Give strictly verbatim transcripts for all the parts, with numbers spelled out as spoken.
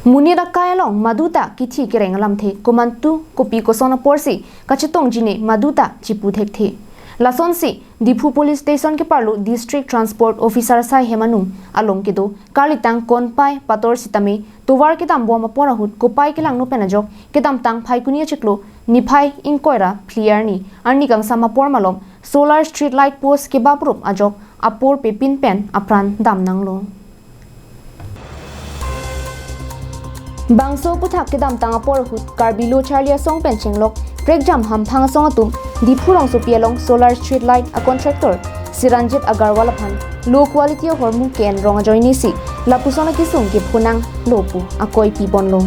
Monit akai along maduta kithi kereng alamthe komantu kopi koson aporsi kachetongji ne maduta chipu thekthe. Lasonsi Diphu Police Station keparlo District Transport Officer asai hem anung along kedo karlitang Konpai Pator sitame tovar kedambom apor ahut kopai kelangno pen ajok kedamtang Phaikuni achiklo niphai ingkoi ra phli arni arni kangsam apor malom solar street light post kebaprup ajok apor pepin pen apran damnanglo. Bangso aphuthak kedamtang apor ahut Karbi Lo Charli Asong pen chenglok prekjam hamphang asong atum Diphu rongsopi along solar street light a contractor Siranjit Agarwal aphan low quality ahormu ke-en rong ajoinesi lapuson akesung kephonanglo pu akoi piponlo.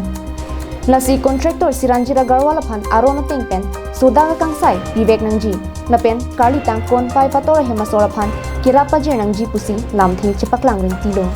Lasi contractor Siranjit Agarwal aphan aron ateng pen sodak akangsai pivek nangji lapen karlitang Konpai Pator ahem asor aphan kerap pajir nangji pusi lamthe chepaklang ringtilo.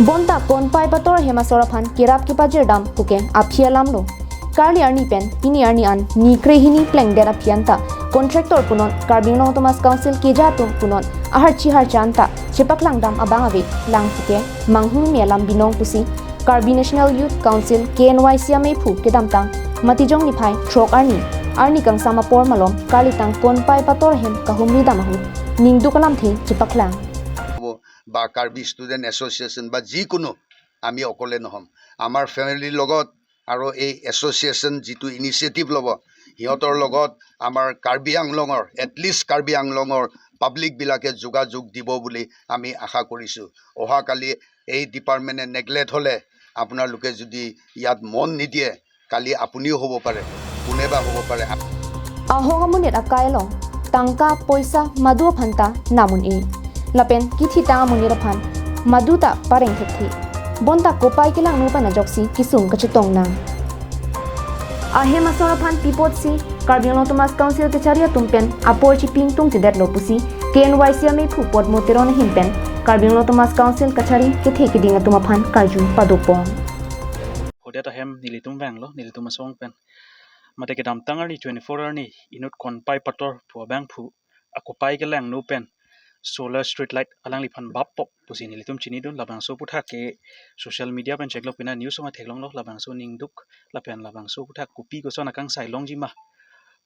Bonta Konpai Pator ahem asor aphan kerap kepajirdam puke aphi alamlo. Karli arni pen pini arni an ni krehini plengdet aphi anta contractor punon Karbi Anglong Autonomous Council keja atum punon aharchi harcha anta chepaklangdam abang ave, lang puke manghumeme alam binong pusi Karbi National Youth Council, K N Y C, ameiphu kedamtang Matijong niphai throk arni arni kangsam apor malom karlitang Konpai Pator ahem kahumridam ahut ningduk alamthe chepaklang. বা Karbi student association বা যিকোনো, আমি অকলে নহ'ম। আমাৰ ফেমিলিৰ লগত আৰু এই এছ'চিয়েশ্যন যিটো ইনিচিয়েটিভ ল'ব, সিহঁতৰ লগত আমাৰ কাৰ্বি আংলঙৰ, এটলিষ্ট কাৰ্বি আংলঙৰ পাব্লিকবিলাকে যোগাযোগ দিব বুলি আমি আশা কৰিছোঁ। অহাকালি এই ডিপাৰ্টমেণ্টে নেগলেক্ট হ'লে, আপোনালোকে যদি ইয়াত মন নিদিয়ে, কালি আপুনিও হ'ব পাৰে, কোনে বা হ'ব পাৰে। Ahok amonit akai along tangka poisa madu aphan ta nam un-e lapen kithitang amonit aphan maduta pareng thekthe. Bonta kopai kelangno pen ajoksi kesung kachetong nang. Ahem asor aphan pi apotsi Karbi Anglong Autonomous Council kachari atum pen apor chipingtungchedetlo pusi K N Y C ameiphu Podmo Teron ahin pen Karbi Anglong Autonomous Council kachari kethe keding atum aphan karju padopon. Hodet ahem nelitum vanglo, nelitum asong pen. Mate kedamtang arni twenty-four arni inut Konpai Pator pu abangphu akopai kelangno pen solar street light alangliphan bappok pusi nelitum chinidun. Labangso aphuthak ke social media pen chenglok pina news song theklonglo, labangso ningduk lapen labangso aphuthak kopi koson akangsai longji ma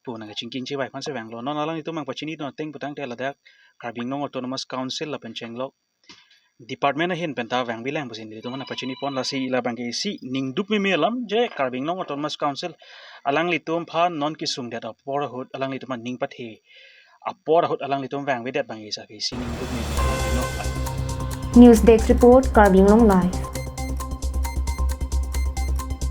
pu nangkachingki chevai aphansi vanglo. Non alanglitum nangpachinidun ateng putangte ladak Karbi Anglong Autonomous Council lapen chenglok department ahin pen ta vangbilang pusi nelitum aphan pachinipon. Lasi labang ke isi ningduk meme alam je Karbi Anglong Autonomous Council alanglitum aphan non kesungdet apor ahut alanglitum aphan ning pathe apor ahut alanglitum vangvedet abang ke isi ningduk meme alam. News Desk Report, Karbi Anglong Live.